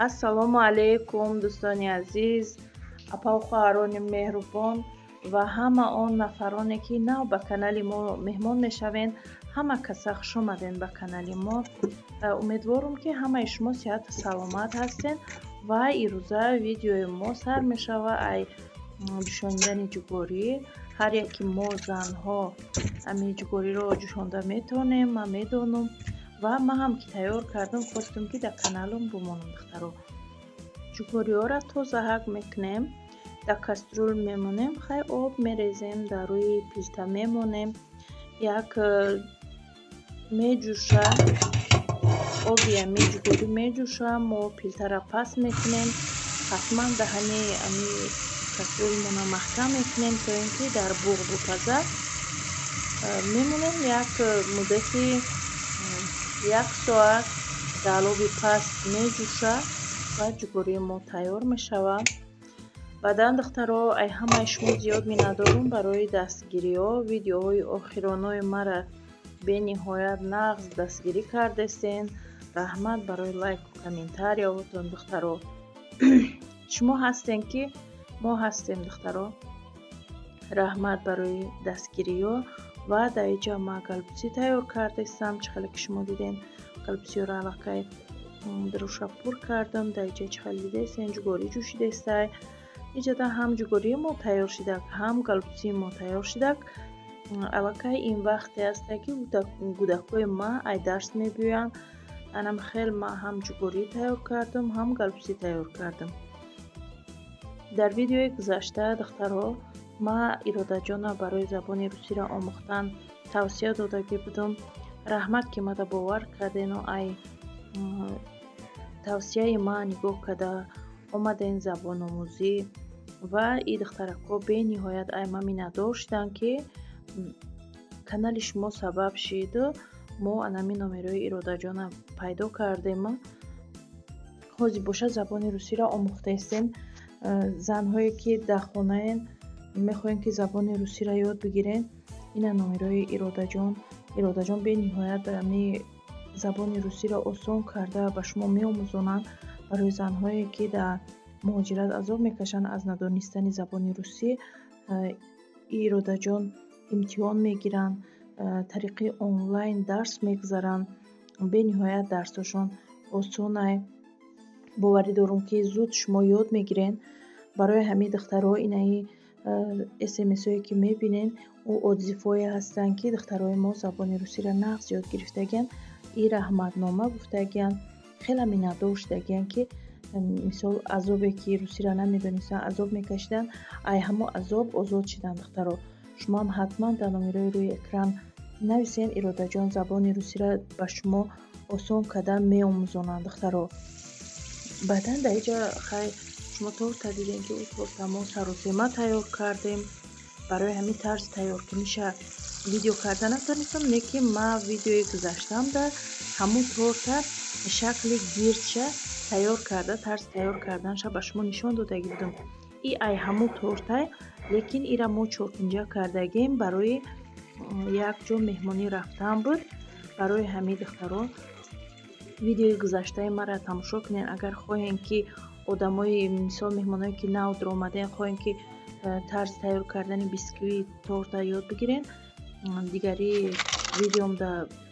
Ассалому алайкум, дӯстони азиз, апау хоҳарони меҳрубон ва ҳама он нафароне, ки нав ба канали мо меҳмон мешавед. Ҳама каса хуш омадед ба канали мо. Умедворум, ки ҳамаи шумо сиҳату саломат ҳастед ва ирӯза видеои мо сар мешава ай ҷӯшонидани ҷугорӣ. Ҳар яки мо занҳо ами ҷугориро ҷӯшонда метавонем, ман медонам ва ман ҳам ки тайёр кардам, хостам, ки дар каналам бимонам. Духтаро, ҷугориҳоро тоза ҳак мекунем, дар кастрюл мемонем, хай об мерезем, дар рӯи плита мемонем, як меҷӯша оби ами ҷугорӣ меҷӯша, мо плитаро паст мекунем, ҳатман даҳани ами кастрюлмона маҳкам мекунем, то ин ки дар буғ бупаза. Мемонем як муддати як соат, дар олови паст меҷӯша ва ҷугории мо тайёр мешавад. Баъдан, духтаро, ай ҳамаи шумо зиёд миннатдорум барои дастгириҳо. Видеоҳои охиронои мара бениҳоят нағз дастгирӣ кардестен. Раҳмат барои лайку комментарияҳотон. Духтаро, шумо ҳастем, ки мо ҳастем. Духтаро, раҳмат барои дастгириҳо. Ва дар инҷа ма голубцы тайёр кардастам. Чӣ хеле ки шумо дидем, голубцыҳоро аллакай дуруша пур кардам. Дар инҷа, чӣ хеле дидестен, ҷугорӣ ҷӯшидестай. Иҷода ҳам ҷугории мо тайёр шидак, ҳам голубцыи мо тайёр шидак. Аллакай ин вақте ҳасте, ки гудакҳои ма ай дарс мебиёянд. Анам хел ма ҳам ҷугорӣ тайёр кардам, ҳам голубцы тайёр кардам. Дар видеои гузашта, духтарҳо, ма Иродаҷона барои забони русиро омӯхтан тавсия додагӣ будам. Раҳмат, ки мада бовар кардену ай тавсияи ма нигоҳ карда омаден забономӯзӣ. Ва и духтаракҳо бениҳоят ай ма миннатдор шуданд, ки канали шумо сабаб шиду мо анами номерои Иродаҷона пайдо кардем. Ҳозир боша забони русиро омӯхтаистем. Занҳое, ки дар хонаен, мехоҳем, ки забони русиро ёд бигирем, ина номерои Иродаҷон. Иродаҷон бениҳоят ами забони русиро осон карда ба шумо меомӯзонанд. Барои занҳое, ки дар муҳоҷират азоб мекашанд аз надонистани забони русӣ, Иродаҷон имтиҳон мегиранд, тариқи онлайн дарс мегузаранд. Бениҳоят дарсҳошон осонай. Боварӣ дорум, ки зуд шумо ёд мегиред. Барои ҳамин, духтарҳо, инаи смсҳое, ки мебинед, ӯ отзывҳое ҳастанд, ки духтарои мо забони русиро нағз ёд гирифтагианд. И раҳматнома гуфтагианд, хеле миннатдор шудагианд, ки мисол азобе, ки русиро намедонистанд, азоб мекашиданд, ай ҳамо азоб озод шуданд. Духтаро, шумоам ҳатман дар номерои рӯи экран нависен, Иродаҷон забони русиро ба шумо осон карда меомӯзонанд. Духтаро, баъдан дар инҷа хай шумо торта дидем, ки ӯ торта мо саросема тайёр кардем. Барои ҳамин тарзи тайёркуниша видео карда натонистам, лекин ма видеои гузаштам дар ҳамун торта шакли гирдша тайёр карда, тарзи тайёр карданша ба шумо нишон додагӣ будам. И ай ҳамун тортай, лекин ира мо чоркунҷа кардагем, барои як ҷо меҳмонӣ рафтан буд. Барои ҳамин, духтаро, видеои гузаштаи маро тамошо кунед, агар хоҳем, ки одамои, мисол, меҳмоное, ки нав даромадем, хоҳем, ки тарзи тайёр кардани бисквит торта ёд бигирен, дигари видеомда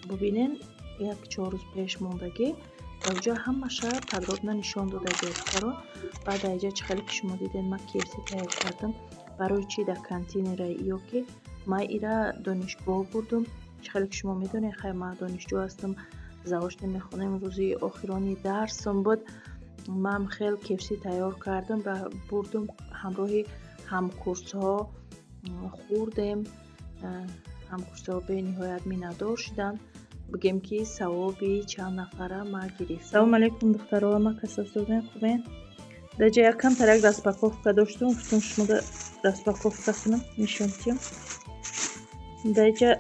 бубинен, як 4 рӯз пеш мондагӣ. Дар ҷо ҳамаша подробно нишон додагӣ. Духтаро, баъд дар инҷа, чӣ хеле ки шумо дидед, ман KFC тайёр кардам. Барои чӣ дар контейнера? Ё ки ман ира донишгоҳ бурдум. Чӣ хеле ки шумо медонед, хай ман донишҷӯ ҳастам, заочно мехонем. Рӯзи охирони дарсам буд, ман хел KFC тайёр кардам, бурдум, ҳамроҳи ҳамкурсҳо хӯрдем. Ҳамкурсҳо бениҳоят миннатдор шуданд. Бигем, ки савоби чанд нафара ма гирифтам. Салому алайкум, духтаро, ма касабсозем, хубен? Дар ҷа як камтар як распаковка доштум, гуфтум шумода распаковка кунам, нишон диҳам. Дар ҷа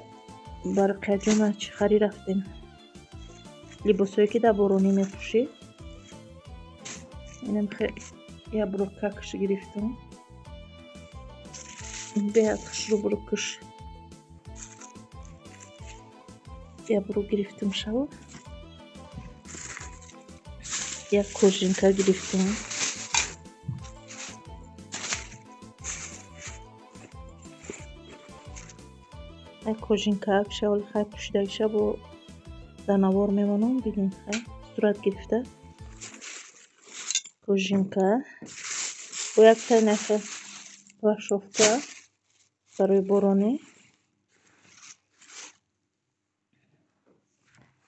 Барқияҷона чӣ харид рафтем? Либосҳое, ки дар боронӣ мепӯшӣ. Инам як брюкакаш гирифтам, беҳад хушрӯ брюкаш. Як брюк гирифтам шаву. Як кожинка гирифтем. Як кожинка шаволи хай пӯшидагиша бо дар навор мемонам, бинед хай сурат гирифта. Кожинка бо якта наха плашовка барои боронӣ.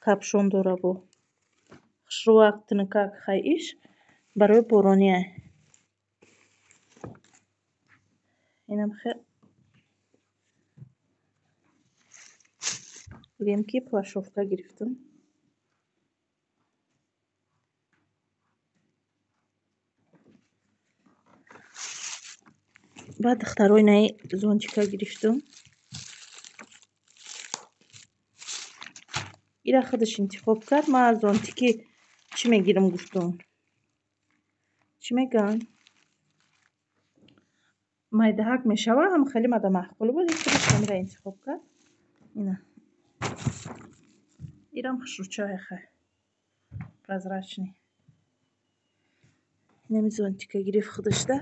Капшон дора бо хушрӯак тинакак хай иш барои боронӣ. Инам хе бигем ки плашовка гирифтам. Баъд духтарои наи зонтика гирифтам. Ира худаш интихоб кард. Ман аз зонтики чӣ мегирам гуфтам. Чӣ мегӯянд? Майдаҳак мешава, ҳам хеле мада маъқул буд. Худаш ҳамира интихоб кард. Ина. Ирам хушрӯчае хай. Прозрачный. Инами зонтика гирифт худашда.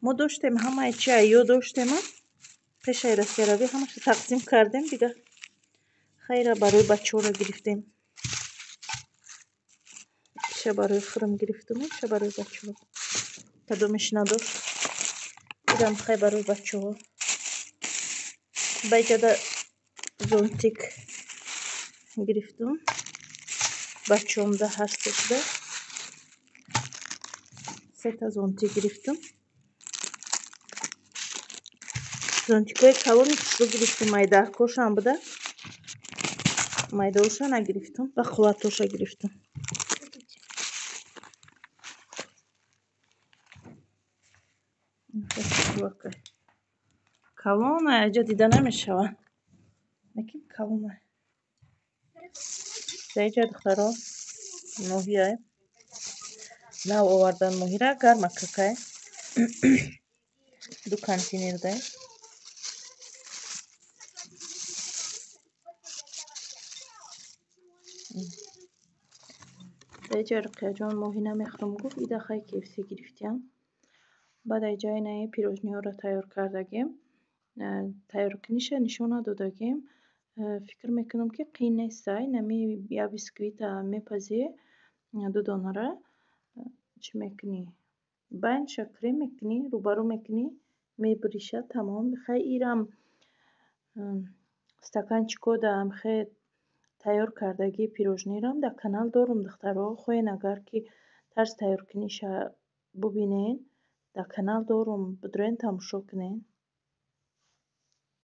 Мо доштем ҳамаи чи ё доштем, пешаи Россияравӣ ҳамаша тақсим кардем дига. Хайра барои бачаҳоро гирифтем. Иша барои худам гирифтам, иша барои бачаҳо. Кадомеш надошт. Ирам хай барои бачаҳо. Байҷада зонтик гирифтам. Бачаҳомда ҳар сешда. Сета зонтик гирифтам. Зонтикҳои калони хушрӯ гирифтам, майдаҳкошам буда. Майдаоша нагирифтам, ба қувватоша гирифтам. Калона аҷа дида намешава. Лекин калона. Даиҷа духтаро моҳия. Нав овардан моҳира гарма какай. Ду контейнер дай. Даиҷа Руқияҷон моҳӣ намехӯрам гуфт, ида хай KFC гирифтиям. Баъд айҷа инаи пирожниҳоро тайёр кардагем. Тайёркуниша нишон надодагем. Фикр мекунам ки қиин нестай. Нами я бисквита мепазӣ, ду донара чӣ мекунӣ? Байнша крем мекунӣ, рӯбарӯ мекунӣ, мебириша, тамом. Хай ирам стаканчико даам хе тайёр кардагии пирожнирам дар канал дорум духтаро. Хоҳен агар ки тарзи тайёркуниша бубинен, дар канал дорум, бидурен тамошо кунен.